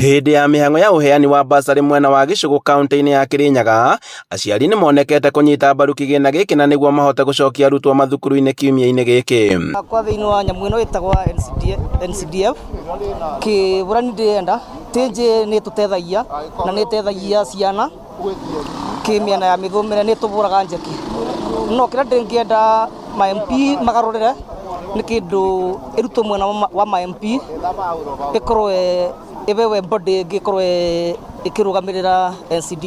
Hĩndĩ ya mĩhang'o ya ũheani wa basarĩ mwena wa Gĩcũgũ kauntĩ-inĩ ya Kĩrĩnyaga, aciari nĩ monekete kũnyita mbaru kĩgĩna gĩkĩ na nĩguo mahote gũcokia arutwo mathukuru-inĩ kiumia-inĩ gĩkĩ. Kwa thĩinĩ wa nyamũ ĩno ĩtagwa NCDF kĩbũrani ndĩrenda tĩnjĩ nĩ ĩtũtethagia na nĩ ĩtethagia ciana kĩmĩena ya mĩthomere nĩ ĩtũbũraga njeki no kĩrĩa ndĩngĩenda ma MP magarũrĩre nĩ kĩndũ ĩrutwo mwena wa ma MP ĩkorwo ĩbewe body ĩngĩ ĩkorwo ĩkĩrũgamĩrĩra NCD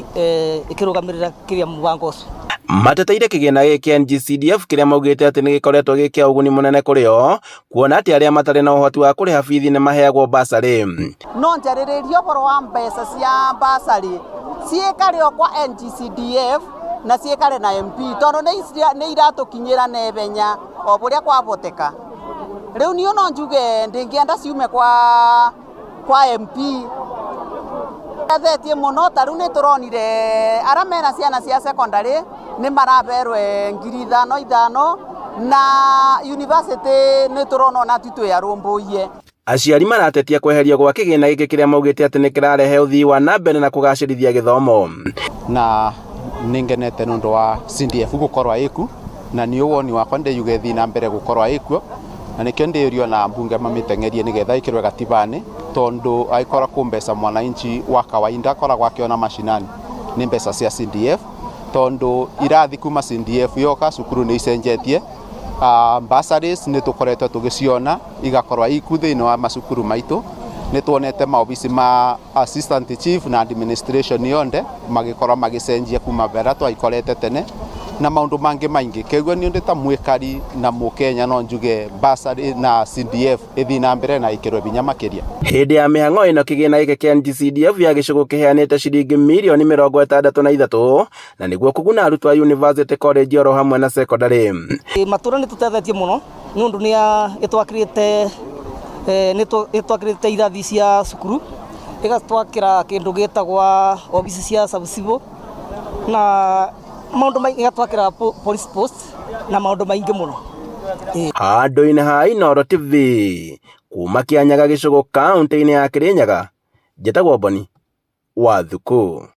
ĩkĩrũgamĩrĩra kĩrĩa mũbango ũcio. Mateteire kĩgĩna gĩkĩ kĩa NGCDF kĩrĩa maugĩte atĩ nĩ gĩkoretwo gĩ kĩa ũguni mũnene kũrĩ o, kuona atĩ arĩa matarĩ na ũhoti wa kũrĩha bithi nĩ maheagwo basarĩ. No njarĩrĩrie ũhoro wa mbeca cia basarĩ ciĩkare o kwa NGCDF na ciĩkare na MP tondũ nĩ iratũkinyĩra naihenya o ũrĩa kwahoteka. Rĩu niĩ no njuge ndingĩenda ciume kwa MP ethetie mũno ta rĩu nĩ tũronire arĩa mena ciana cia secondary nĩ maraberwe 5000 5,000 na university nĩ tũrona ona ti twĩarũmbũiye. Aciari maratetia kweherio gwa kĩgĩna gĩkĩ kĩrĩa maugĩte atĩ nĩ kĩrarehe ũthii wa na mbere na kũgacĩrithia gĩthomo. Na nĩ ngenete nĩ ũndũ wa CDF gũkorwo ĩku na nĩ woni wakwa ndĩyuge ĩthiĩ na mbere gũkorwo ĩkuo na nĩkĩo ndĩũrio na mbunge mamĩteng'erie nĩgetha ĩkĩrwe gatiba-inĩ tondũ angĩkorwo kũ mbeca mwananchi wa kawaida akoragwo akĩona mashinani nĩ mbeca cia CDF tondũ irathi kuma CDF yoka cukuru nĩ icenjetie, bursaries nĩ tũkoretwo tũgĩciona igakorwo iku thĩinĩ wa macukuru maitũ. Nĩ tuonete maobici ma assistant chief na administration yonthe magĩkorwo magĩcenjia kuma mbere twaikorete tene na maũndũ mangĩ maingĩ. Kĩguo niĩ ndĩ ta mwĩkari na mũkenya no njuge bursary na CDF ĩthiĩ na mbere na ĩkĩrwe hinya makĩria. Hĩndĩ ya mĩhang'o ĩno kĩgĩna gĩkĩ kĩa NGCDF ya Gĩcũgũ kĩheanĩte ciringi mirioni 63 na nĩguo kũguna arutwo a university, college oro hamwe na secondary. Matũra nĩ tũtethetie mũno nĩ ũndũ nĩ ĩtwakĩrĩte nĩ ĩtwakĩrĩte irathi cia cukuru, ĩgatwakĩra kĩndũ gĩtagwa obici cia sub-civil na maũndũ maingĩ, ĩgatwakĩra police post na maũndũ maingĩ mũno. Handũ-inĩ ha Inooro TV kuma Kĩanyaga Gĩcũgũ kauntĩ-inĩ ya Kĩrĩnyaga, njĩtagwo Boni wa Thuku.